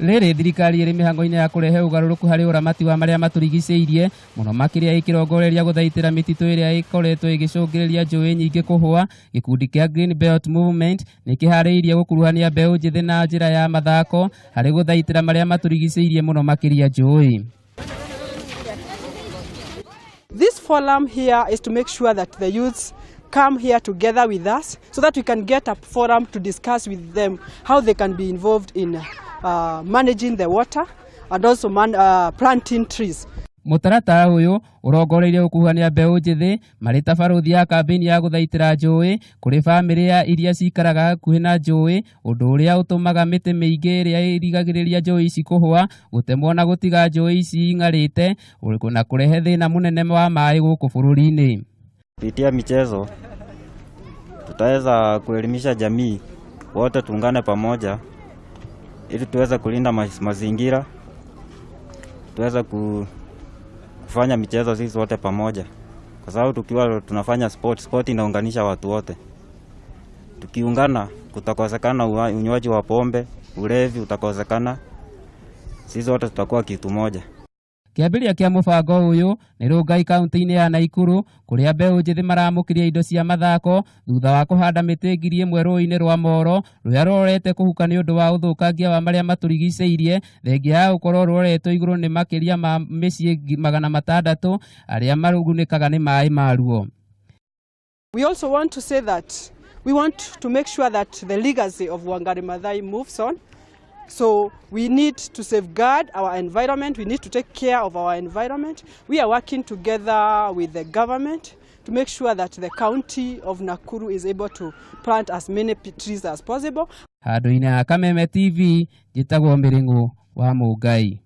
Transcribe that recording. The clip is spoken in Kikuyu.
Rĩrĩ thirikari ĩrĩ mĩhango-inĩ ya kũrehe ũgarũrũku harĩ ũramati wa marĩa matũrigicĩirie, mũno makĩria ĩkĩrongoreria gũthaitĩra mĩtitũ ĩrĩa ĩkoretwo ĩgĩcũngĩrĩria njũĩ nyingĩ kũhũa. Gĩkundi kĩa Green Belt Movement nĩ kĩharĩirie gũkuruhania mbeũ njĩthĩ na njĩra ya mathako harĩ gũthaitĩra marĩa matũrigicĩirie, mũno makĩria njũĩ. This forum here is to make sure that the youths come here together with us so that we can get a forum to discuss with them how they can be involved in managing the water and also planting trees. Mũtaratara ũyũ ũrongoreirie gũkuruhania mbeũ njĩthĩ marĩ ta barothi ya kambĩini ya gũthaitĩra njũĩ kũrĩ bamĩrĩ ya iria cikaraga hakuhĩ na njũĩ, ũndũ ũrĩa ũtũmaga mĩtĩ mĩingĩ ĩrĩa ĩrigagĩrĩria njũĩ ici kũhũa gũtemwo na gũtiga njũĩ ici ing'arĩte na kũrehe thĩna mũnene wa maĩ gũkũ bũrũri-inĩ. Kupitia michezo tutaweza kuelimisha jamii wote, tuungane pamoja ili tuweze kulinda mazingira, tuweze kufanya michezo sisi wote pamoja, kwa sababu tukiwa tunafanya sport, sport inaunganisha watu wote. Tukiungana kutakosekana unywaji wa pombe, ulevi utakosekana, sisi wote tutakuwa kitu moja. Kĩambĩrĩria kĩa mũbango ũyũ nĩ Rongai, kaunti-inĩ ya Naikuru, kũrĩa mbeũ njĩthĩ maramũkĩria indo cia mathako thutha wa kũhanda mĩtĩ 1000 rũĩ-inĩ rwa Moro rũrĩa rũrorete kũhuka nĩ ũndũ wa ũthũkangia wa marĩa matũrigicĩirie, thengia ya gũkorwo rũroretwo igũrũ nĩ makĩria ma mĩciĩ 600 arĩa magunĩkaga nĩ maĩ maruo. We also want to say that we want to make sure that the legacy of Wangari Maathai moves on. So we need to safeguard our environment. We need to take care of our environment. We are working together with the government to make sure that the county of Nakuru is able to plant as many trees as possible. Handũ-inĩ ha Kameme TV, njĩtagwo Mĩrĩng'ũ wa Mũngai.